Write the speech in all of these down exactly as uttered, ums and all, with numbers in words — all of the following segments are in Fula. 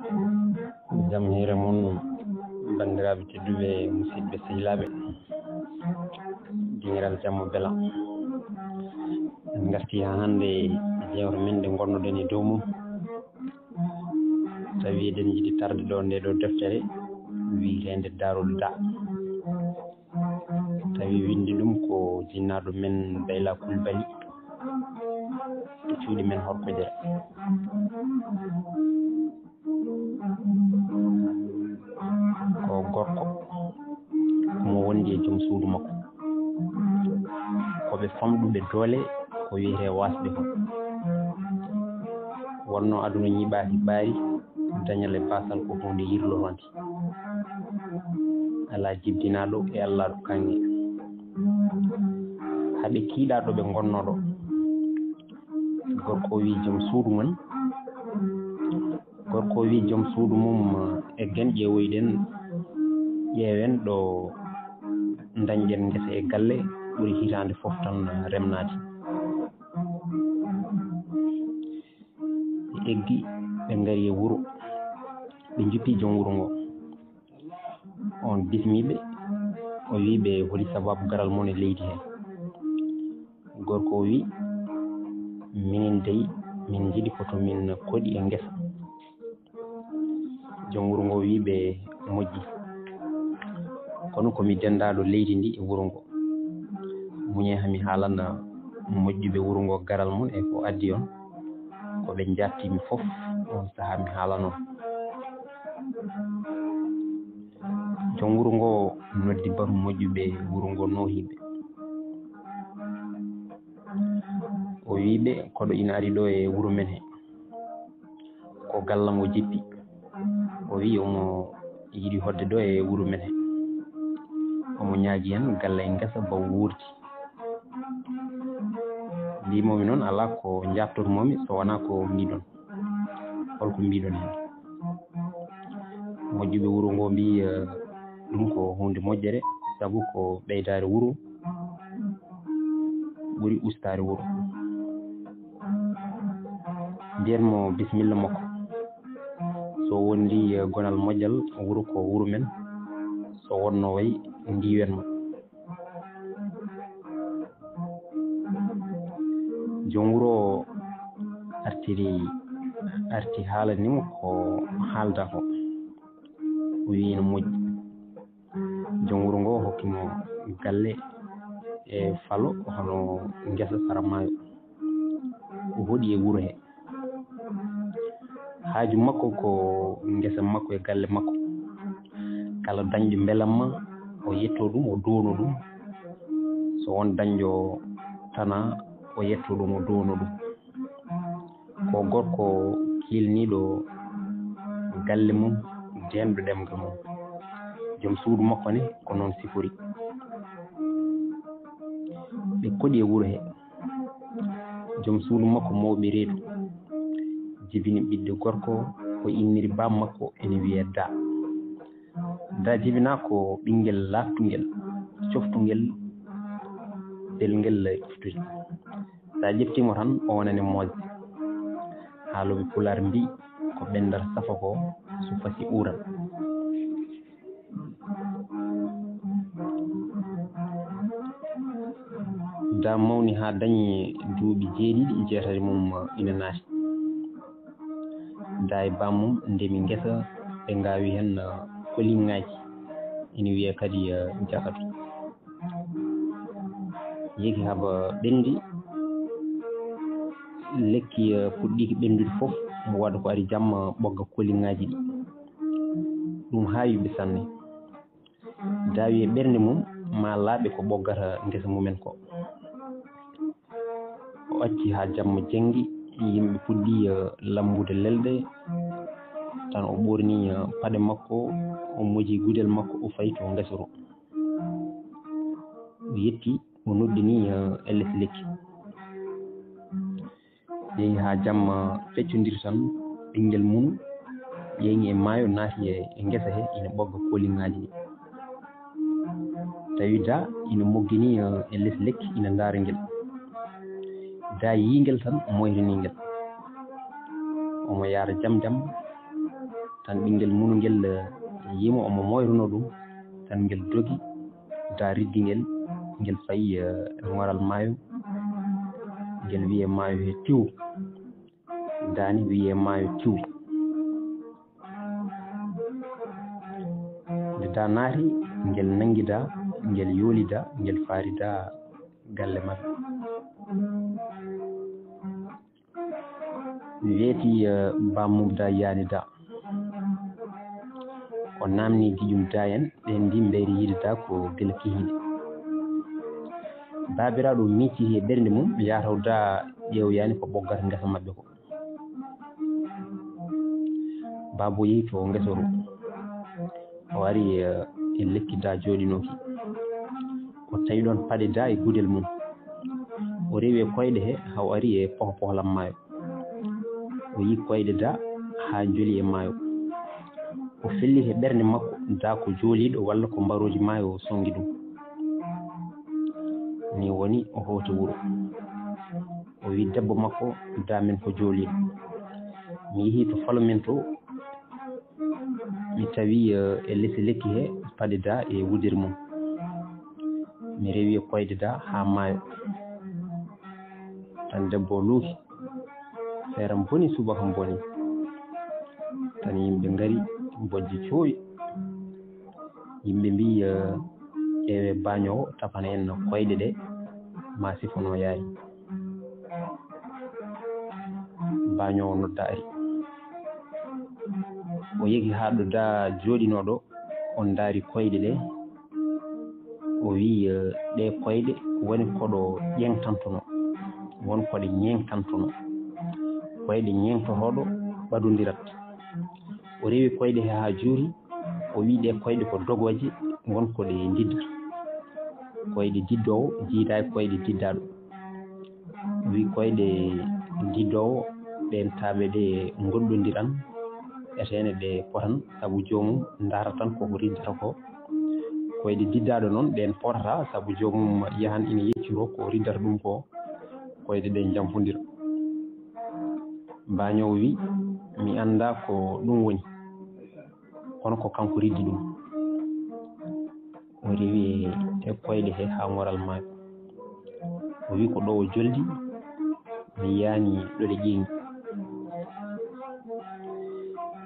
Jam hiire mon, banndiraaɓe tedduɓe, musidɓe sehilaaɓe, dingiral jamma bela. En ngarti haa hannde e jewte men ɗe ngonnoɗen e dow mum. Tawi eɗen njiɗi tarde ɗo nde ɗo deftere wiyeteende Daarul Da. Tawi winndi ɗum ko jinnaaɗo men Bayla Kulbali, to cuuɗi men Horkojere. Ko gorko mo wondi e joom suudu makko. Ko ɓe famɗuɓe doole, ko wiyetee waasɓe ko. Wonno aduna ñiɓaaki ɓaari, dañal e baasal ko huunde yirlotonde. Alaa jibdinaaɗo e Allaaɗo kaŋŋe. Haa ɓe kiiɗaa ɗo ɓe ngonnoo ɗo. Gorko o wii joom suudu mum. Gorko o wii joom suudu mum, "Eggen ƴeewoyɗen, ƴeewen ɗo ndañɗen ngesa e galle ɓuri hitaande fof tan remnaade." Ɓe eggi, ɓe ngari e wuro, ɓe njuppi joom wuro ngo. On bismii ɓe, o wii ɓe, "Holi sababu garal mon e leydi he?" Gorko o wii, "Minen dey, min njiɗi ko to min koɗi e ngesa." Joom wuro ngo wii ɓe, "Moƴƴi, kono ko mi denndaaɗo leydi ndi e wuro ngo. Muñee haa mi haalana moƴƴuɓe wuro ngo garal mon e ko addi on. Ko ɓe njaatti mi fof, on sahaa mi haalana on." Joom wuro ngo noddi batu moƴƴuɓe wuro ngo noohiiɓe. O wii ɓe, "Koɗo ina ari ɗo e wuro men he. Ko gallam o jippi." O wii omo yiɗi hoɗde ɗo e wuro men he. Omo ñaagi en galle e ngesa ba wuurdi. Mbiimomi noon, alaa ko njaabtotomomi so wonaa ko mbiiɗon. Holko mbiiɗon heen? Moƴƴuɓe wuro ngo mbii, eh, ɗum ko huunde moƴƴere, sabu ko ɓeydaare wuro ɓuri ustaare wuro. Mbiyen mo bisimilla makko. So wondi, eh, gonal moƴƴal, wuro ko wuro men. So wonno way, ndiwen mo. Joom wuro o artiri, arti haalani mo ko haalda ko. O wii ina moƴƴi. Joom wuro ngo hokki mo galle e falo hono ngesa sara maayo. O hoɗi e wuro he. Haaju makko ko ngesa makko e galle makko. Kala dañɗo mbelamma, o yetto ɗum, o duwono ɗum. So won dañɗo tana, o yetto ɗum, o duwono ɗum. Ko gorko kiilniiɗo galle mum, deenɗo ɗemngal mum. Joom suudu makko ne ko noon sifori. Ɓe koɗi e wuro he. Joom suudu makko mawɓe reedu jibini ɓiɗɗo gorko, o inniri baam makko ene wiyee Da. Da jibinaa ko ɓinngel laaɓtungel, coftungel, belngel ƴuftude. So a ƴeftii mo tan, o wonani moƴƴo. Haalooɓe Pulaar mbii, "Ko ɓendal safo ko so fasi uuran." Da mawni haa dañi duuɓi jeeɗiɗi, jeetati mum ina naati. Da e baam mum ndemi ngesa, ɓe ngaawi heen, eh, koliŋaaji, ina wiyee kadi, eh, jakatu. Yehi haba ɓenndi, lekki, eh, puɗɗiiki ɓenndude fof, waɗa ko ari jamma ɓogga koliŋaaji ɗi. Ɗum haawi ɓe sanne. Da wii e ɓernde mum, maa laaɓe ko ɓoggata ngesa mumen ko. O acci haa jamma jenngi, yimɓe puɗɗi, eh, lammbude lelɗe, tan o ɓoorni, eh, paɗe makko, o moji gudel makko, o fayi to ngesa to. O yetti, o noddini, eh, e les lekki. Yehi haa jamma feccondiri tan, ɓinngel mum yeeŋi e maayo, naati e, e ngesa he, ina ɓogga koliŋaaji ɗi. Tawi Da ina moggini, eh, e les lekki, ina ndaara ngel. Da yii ngel tan, moytini ngel. Omo yaara jam jam. Tan ɓinngel munu ngel, eh, yimo omo moyruno ɗum, tan ngel dogi, da riddi ngel, ngel fayi, eh, ŋoral maayo, ngel wiye maayo he tiw, daani wiye maayo tiw. Nde da naati, ngel nanngi da, ngel yooli da, ngel faari da galle maɓɓe. Mi weeti, eh, bammum da yani da. O namni giƴum da en, ɓe ndi mbeyri yiide da ko gila kihiiɗe. Baabiraaɗo miici he ɓernde mum, yataw da ƴeew yani ko ɓoggata ngesa maɓɓe ko. Baabo yehi to ngesoru. O ari, eh, e lekki da jooɗinooki. O tawi ɗon paɗe da e gudel mum. O rewi e koyɗe he, haa o ari e poho poholam maayo. O yi koyɗe da haa joli e maayo. O felli he ɓernde makko da ko jooliiɗo walla ko mbarooji maayo o songi ɗum. Ni woni o hooti wuro. O wi debbo makko, "Da min ko jooliiɗo. Mi yehi to falo min to, mi tawi, eh, e lese lekki he paɗe da e wudere mum. Mi rewi e koyɗe da haa maayo." Tan debbo o luuki. Feere boni, subaka boni. Tan yimɓe ngari, bojji coowi. Yimɓe mbi, eh, "Ƴeewe baañoowo, tapana en no koyɗe ɗe, ma sifono yaari." Baañoowo nodda ari. O yehi haa ɗo da jooɗinooɗo, o ndaari koyɗe ɗe. O wi, eh, "Ɗe koyɗe woni ko ɗo ƴeŋtantuno, won ko ɗe ñeeŋtantuno. Koyɗe ñeeŋtotooɗo ɓadondirat." O rewi koyɗe he haa juuri, o wi, "Ɗe koyɗe ko dogooje, won ko ɗe ndidda. Koyɗe diddoowo diidaay koyɗe diddaaɗo." O wi, "Koyɗe diddoowo ɗen taaɓe ɗe ngoɗɗondiran, eteene ɗe potan, sabu joomum ndaaratan koko riddata ko. Koyɗe diddaaɗo noon ɗen potata, sabu joomum yahan ina yecciro ko riddata ɗum ko, koyɗe ɗe njampondira." Baañoowo wi, "Mi anndaa ko ɗum woni, kono ko kanko riddi ɗum." O rewi e koyɗe he haa ŋoral maayo. O wi, "Ko ɗo o joldi, mi yaani ɗo ɗe ƴeeŋi."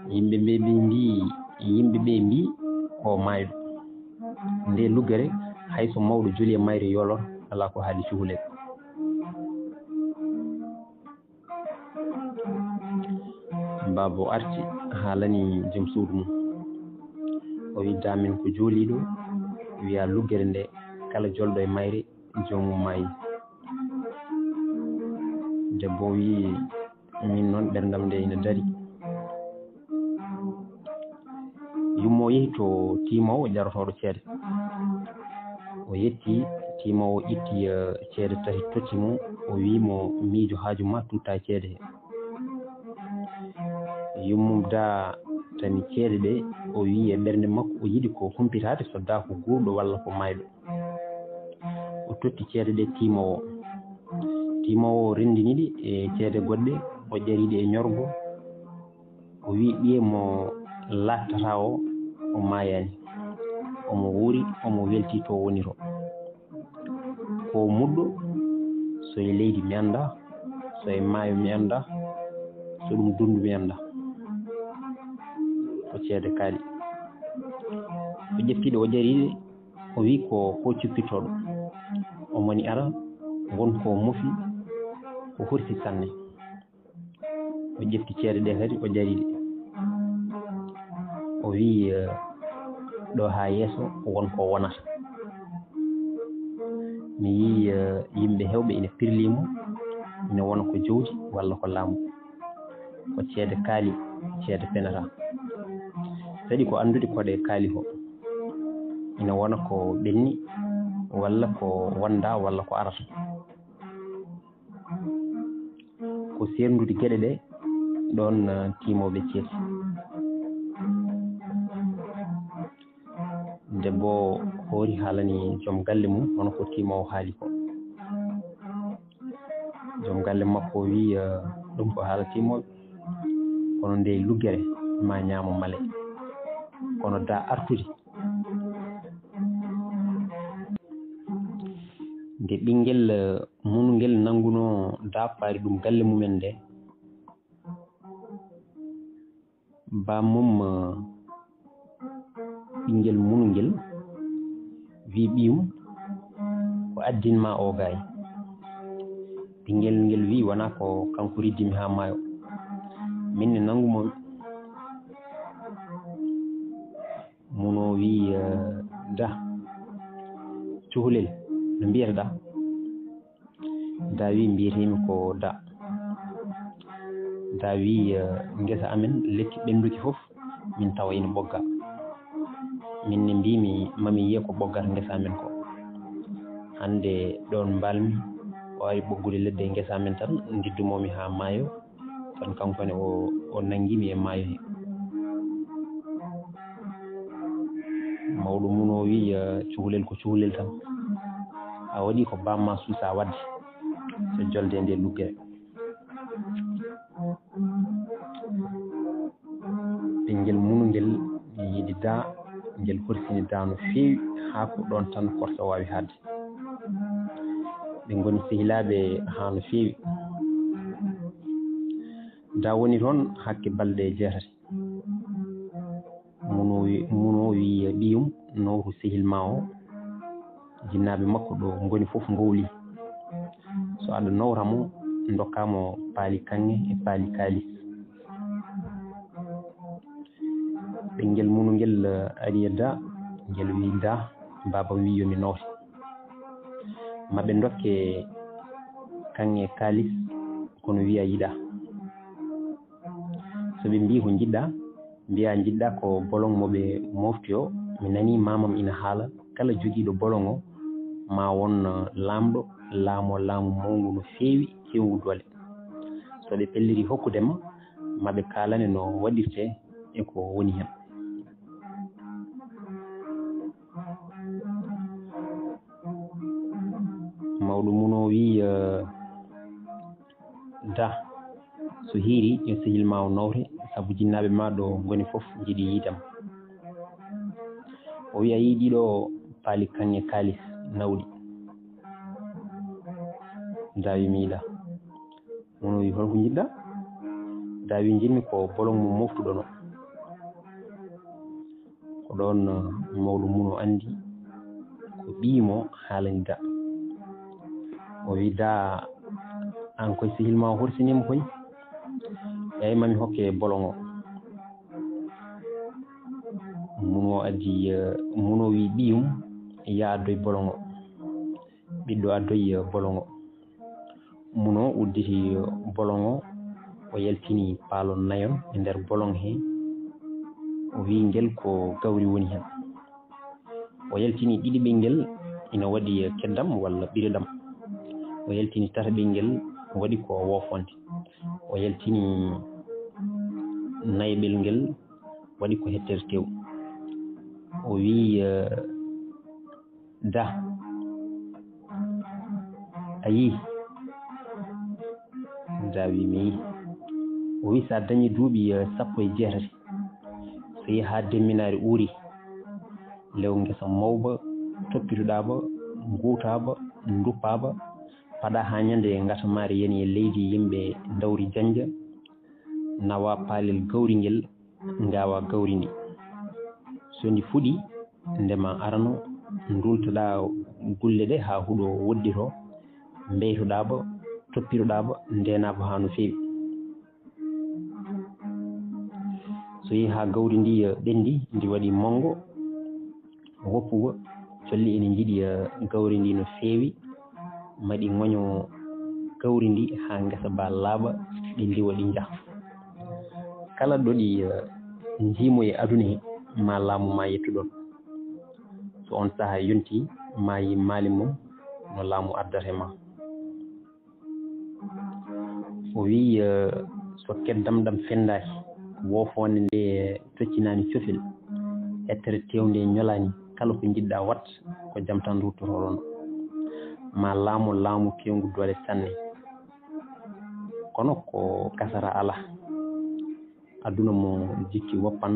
Yimɓe ɓe, ɓe mbi, yimɓe ɓe mbi, "O maayɗo." Nde luggere, hay so mawɗo joli e mayre yoolor, alaa ko haali cukalel. Baaba o arti, haalani joom suudu mum. O wi, "Da min ko jooliiɗo, wiya luggere nde, kala jolɗo e mayre, joomum maayi." Debbo o wi, "Min noon ɓerndam nde ina dari." Yumma o yehi to tiimoowo jarotooɗo ceede. O yetti, tiimoowo itti, eh, ceede tati totti mo, o wi mo, "Miijo haaju ma, tutta e ceede he." Yummum da tami ceede ɗe, o wi e ɓernde makko, o yiɗi ko humpitaade so da ko guurɗo walla ko maayɗo. O totti ceede ɗe tiimoowo. Tiimoowo o renndini ɗi e ceede goɗɗe, o ƴari ɗi e ñorgo. O wi ɓiye mo laattata o, o maayaani. Omo wuuri, omo weltii to woni to. Ko muɗɗo, so e leydi mi anndaa, so e maayo mi anndaa, so ɗum dunndu mi anndaa. Ko ceede kaali. O ƴefti ɗe, o ƴari ɗe, o wi ko, ko cuppitooɗo. Omo ni ara, won ko mofi, ko horsi sanne. O ƴefti ceede ɗe kadi, o ƴari ɗe. O wi, eh, ɗo haa yeeso, won ko wonata. Mi yii, eh, yimɓe heewɓe ina pirlii mo, ina wona ko jawdi walla ko laamu. Ko ceede kaali, ceede penata. Saɗi ko anndude ko ɗe kaali ko. Ina wona ko ɓenni, walla ko wonda, walla ko arata. Ko seerndude geɗe ɗe, ɗoon, eh, tiimooɓe ceeti. Debbo o hoori haalani joom galle mum, hono ko tiimoowo haali ko. Joom galle makko o wi, eh, ɗum ko haala tiimooɓe, kono nde luggere, ma ñaamo male. Kono da artude. Nde ɓinngel, eh, munu ngel nanngunoo da paari ɗum galle mumen nde, bammum, eh, ɓinngel munu ngel wi ɓiyum, ko addin ma o gaay. Ɓinngel ngel wi wona ko kanko riddimi haa maayo. Min ne nanngumo. Muno wi, eh, da. Cuhlel, no mbiyata da? Da wi mbiyetemi ko da. Da wi, eh, ngesa amen lekki ɓenduki fof min tawa ina ɓogga. Min ne mbimi mami yiya ko ɓoggata ngesa amen ko. Hannde ɗon mbalmi o ari ɓoggude leɗɗe e ngesa amen tan ndiddumomi haa maayo. Tan kanko ne o, o nanngimi e maayo he. Mawɗo mum o wi, eh, cuhlel ko cuhlel tan. A waɗi ko bamma suusa wadde so jolde nde luggere. Ɓinngel mum ngel yiɗi da, ngel horsini da no feewi haa ko ɗon tan korsa waawi haɗde. Ɓe ngoni sehilaaɓe haa no feewi. Da woni toon hakke balɗe jeetati. Muno wi, muno wi ɓiyum, nowru sehil ma o, jinnaaɓe makko ɗo ngoni fof ngowli. So aɗa nowra mo, ndokka mo paali kaŋŋe e paali kaalis. Ɓinngel mum ngel, eh, ari e da, ngel wi da, baaba wi yo mi nowre. Ma ɓe ndokke kaŋŋe kaalis, kono wiya yiɗa. So ɓe mbi ko njiɗɗa, mbiya njiɗɗa ko bolon mo ɓe mofti o. Mi nani mamam ina haala, kala jogiiɗo bolon o, ma won, eh, laamɗo, laamo laamu mawngu no feewi, heewngu doole. So ɓe pelliri hokkude ma, ma ɓe kaalane no waɗirte e ko woni heen. Mawɗo mum o wi, eh, da, so hiiri yo sehil ma o nowre, sabu jinnaaɓe ma ɗo ngoni fof njiɗi yiidam. O wi a yii ɗiɗo paali kaŋŋe kaalis nawɗi. Da wi mi yiɗa. Mum o wi holko njiɗɗa? Da wi njiɗmi ko bolon mo moftuɗon o. Ko ɗoon, eh, mawɗo mum o anndi ko ɓiy mo haalani da. O wi da, an koy sehil ma o horsinima koy. Eyi mami hokke bolon o. Mum o addi, eh, mum o wi ɓiyum, ya addoy bolon o. Ɓiɗɗo addoy, eh, bolon o. Mum o udditi bolon o, o yaltini paalon nayon e nder bolon he. O wi ngel ko gawri woni heen. O yaltini ɗiɗi ɓinngel ina waɗi keddam walla ɓiriɗam. O yaltini tata ɓinngel waɗi ko woofonde. O yaltini nayɓel ngel waɗi ko hettere tew. O wi, eh, da, a yii? Da wi mi yii. O wi so a dañi duuɓi, eh, sappo e jeetati, so yehi haa demminaari uuri, lew ngesa mawba, toppitoɗaa ba, nguutaa ba, nduppaa ba, paɗaa haa ñande ngatamaari yani e leydi, yimɓe ndawri jannja, nawa paalel gawri ngel, ngaawa gawri ndi. So ndi fuɗi, nde ma arano, ndultoɗaa gulle ɗe haa huɗo woɗɗitoo, mbeytoɗaa ba, toppitoɗaa ba, ndeenaa ba haa no feewi. So yehi haa gawri ndi, eh, ɓenndi, ndi waɗi manngo, woppugo, colli ene njiɗi, eh, gawri ndi no feewi, ma ɗi ngoño gawri ndi haa ngesa ba laaɓa, ɗi ndiwa, ɗi njaha. Kala ɗo ɗi, eh, njiimo e aduna he, ma laamu ma yettu ɗoon. So oon sahaa yonti, ma yi maali mum no laamu addata e ma. O wi, eh, so keddam ɗam fenndaaki, woofoonde nde toccinaani cofel, hettere teewnde ñolaani, kala ko njiɗɗaa waɗ, ko jam tan ruttotoo ɗoon. Ma laamu, laamu keewngu doole sanne. Kono ko kasara alaa. Aduna mo jikki woppan,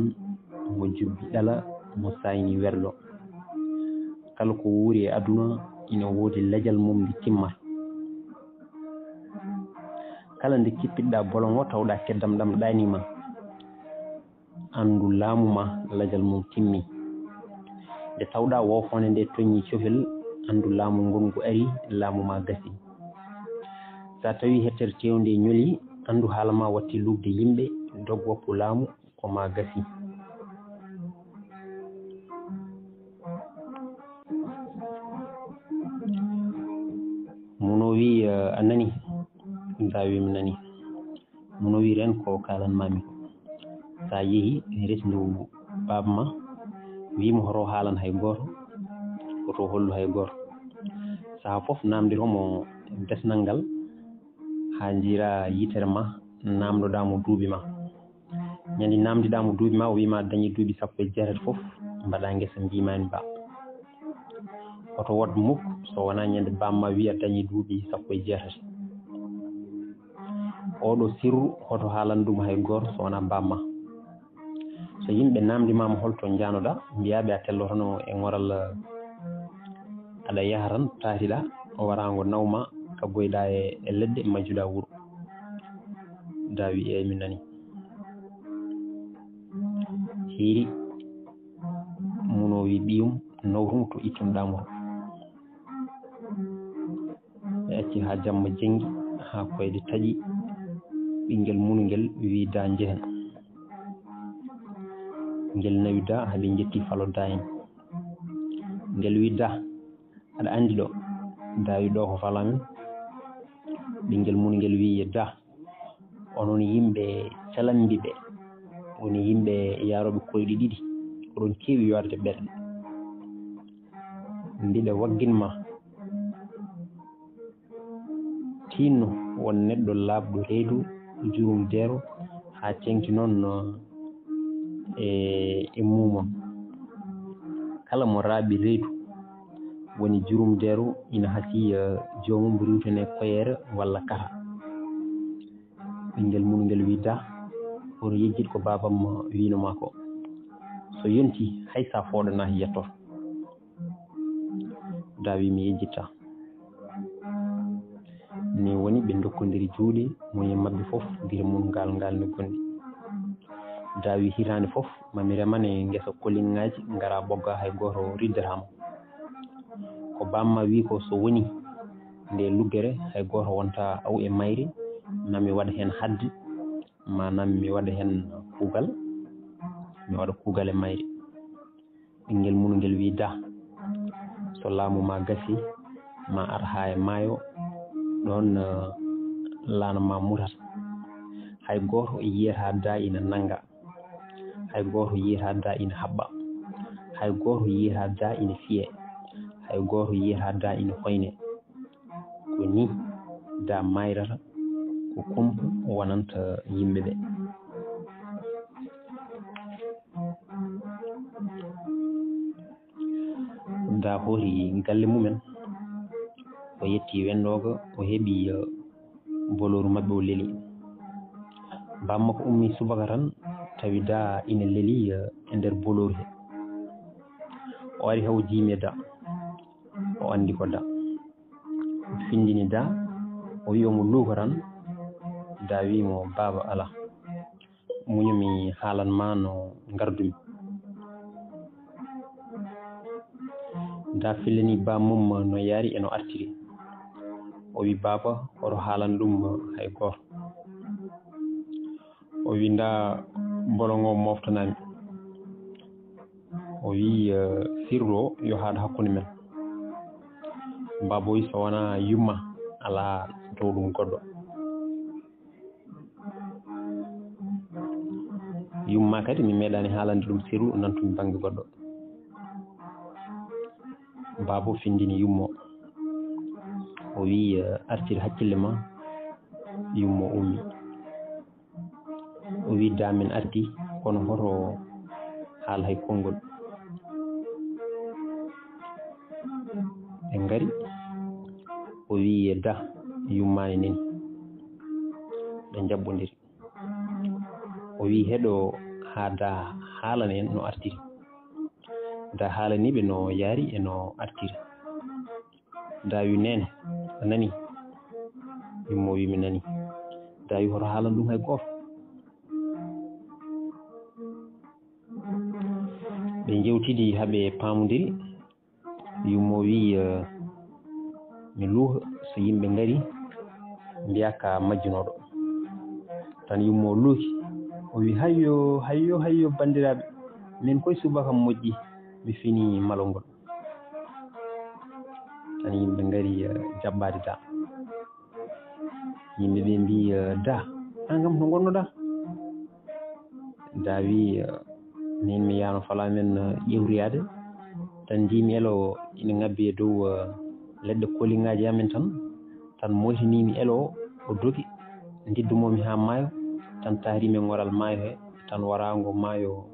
mo jubbi ɗala, mo saayni werlo. Kala ko wuuri e aduna ina woodi lejal mum nde timmata. Kala nde kippitɗa bolongo tawɗa keddam ɗam ɗaani ma. Anndu laamu ma lajal mum timmi. Nde tawɗa woofoonde nde toñi cofel, anndu laamu ngongu ari, laamu ma gasi. Sa tawi hettere tewnde ñoli, anndu haala ma watti lugde yimɓe, dog woppu laamu ko ma gasi. Muno wi, eh, a nani? Dawi mi nani. Muno wi ren ko kalan mami ko. Sa yehi resndu baba ma, wi mo hoto haalan hay gooto, hoto hollu hay gooto. Saha fof namdi homo desnal ngal, ha jira yitere ma, namdoɗa mo duuɓi ma. Ñande namdiɗa mo duuɓi ma, o wima a dañi duuɓi sappo e jeetati fof, mbaɗa ngesa mbimani ba. Hoto wood muk so wona ñande bamma wi a dañi duuɓi sappo e jeetati. Oɗo sirru hoto haalan ɗum hay gooto so wona bamma. So yimɓe namdimama holto janoɗa, mbiyaɓe a tellotono e ngoral, aɗa yaha tan taatiɗa warango nawma, kabboyɗa e, e leɗɗe majjuɗa wuuro. Dawi eyyi mi nani. Hiiri muno wi ɓiyum nawrum to ittunɗa mo. Ɓe acci ha jamma jengi, ha koyɗe taƴi. Ɓingel munu ngel wi da njehen. Ngel nawi da ha ɓe jetti falo da en. Ngel wi da, aɗa andi ɗo? Da wi ɗo ko falo amen. Ɓingel munu ngel wi da, onon yimɓe calambiɓe, woni yimɓe yaroɓe koyɗe ɗiɗi, oɗon keewi yoorde ɓerɗe. Mbiɗa waggin ma. Tinno won neɗɗo laaɓɗo reedu, jurum deero, haa teŋti noon e, e muumon. Kala mo raaɓi reedu, woni jurum deero, ina hasii, eh, joomum riiwtane koyeere walla kata. Ɓinngel mum ngel wi da, hoto yejjit ko baabam wiino ma ko. So yonti, hay sa fooɗanaaki yettoto. Da wi mi yejjitta. Ni woni ɓe ndokkondiri juuɗe, moni e maɓɓe fof gire mum ngal ngal no gondi. Da wi hitaande fof, mami remane ngesa koliŋŋaaji, ngara ɓogga hay gooto riddata mo. Ko bamma wi ko so woni nde luggere, hay gooto wonta aw e mayri, mami waɗa heen hadde, maanaam mi waɗa heen kuugal, mi waɗa kuugal e mayri. Ɓinngel mum ngel wi da, so laamu ma gasi, ma ar haa e maayo, ɗoon, eh, laana ma mutata. Hay gooto yiyata da ina nannga. Hay gooto yiyata da ina haɓɓa. Hay gooto yiyata da ina fiye. Hay gooto yiyata da ina hoyne. Ko ni da mayrata, ko kumpa wonanta yimɓe ɓe. Da hooti galle mumen, o yetti wendooga, o heɓi, eh, bolooru maɓɓe, o leli. Bamma ko ummi subaka tan, tawi da ina leli, eh, e nder bolooru he. O ari haw jiimi e da, o anndi ko da. O findini da, o wi omo luuka tan, da wi mo, "Baaba, alaa. Muñu mi haalan ma no ngardumi." Da fillani ba mum no yaari e no artiri. O wi, "Baaba, hoto haalan ɗum hay gooto." O wi, "Nda bolongo moftanami." O wi, eh, "Sirru o yo haad hakkunde men." Baaba wi, "So wona yumma, alaa dow ɗum goɗɗo." Yumma kadi mi meeɗani haalande ɗum sirru nantumi bannge goɗɗo. Baaba findini yummo. O wi, eh, "Artir hakkille ma." Yummo ummi. O wi, "Da min arti, kono hoto haal hay konngol." Ɓe ngari. O wi, "Da, yummani nin." Ɓe njaɓɓondiri. O wi heɗo haa da haalana en no artiri. Da haalani ɓe no yaari e no artiri. Da wi nene a nani? Yummo wi mi nani. Da wi hoto haalan ɗum hay gooto. Ɓe jewtidi haa ɓe paamodiri. Yummo wi eh, mi luuha, so yimɓe ngari mbiya ka majjunooɗo. Tan yummo luuhi, o wi hayyo hayyo hayyo banndiraaɓe, min koye subaka moƴƴi, mi fini malol ngol. Tan yimɓe ngari eh, jaɓɓaade da. Yimɓe ɓe mbi eh, da, an kam to ngonnoɗa? Da wi eh, min mi yano fala men eh, ƴewriyaade. Tan njimi elo ina ngabbi e dow eh, leɗɗe koliŋaaji amen tan. Tan moytinimi elo o dogi, ndiddumomi haa maayo. Tan taarimi e ngoral maayo he, tan waraango maayo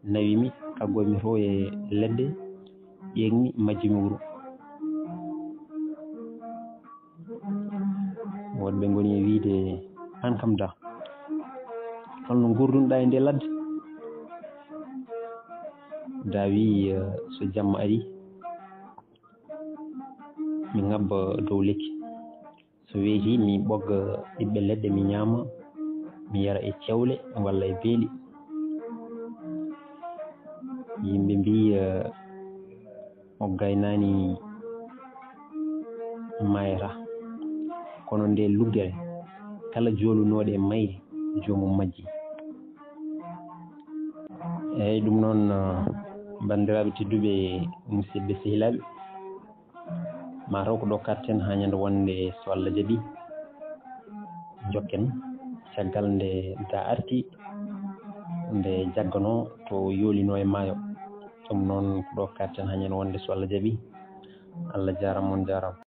nawimi, kaggoymi to e leɗɗe, ƴeeŋmi, majjimi wuro. Woɗɓe ngoni e wiide, an kam da, holno ngurdunɗa e nde ladde? Da wi eh, so jamma ari, mi ngabba dow lekki. So weeti, mi ɓogga ɓiɓɓe leɗɗe, mi ñaama, mi yara e cewle walla e beeli. Yimɓe mbi eh, o gaynaani maayata, kono nde luggere kala joolunooɗe e mayri, joomum majji. Eyyi, ɗum noon, eh, banndiraaɓe tedduɓe, musidɓe sehilaaɓe, mataw ko ɗo karten haa ñande wonde, so Allah jaɓi, jokken caggal nde da arti, nde jaggano to yoolino e maayo. Ɗum noon ko ɗo karten haa ñande wonde, so Allah jaɓi. Allah jaaraama, on jaaraama.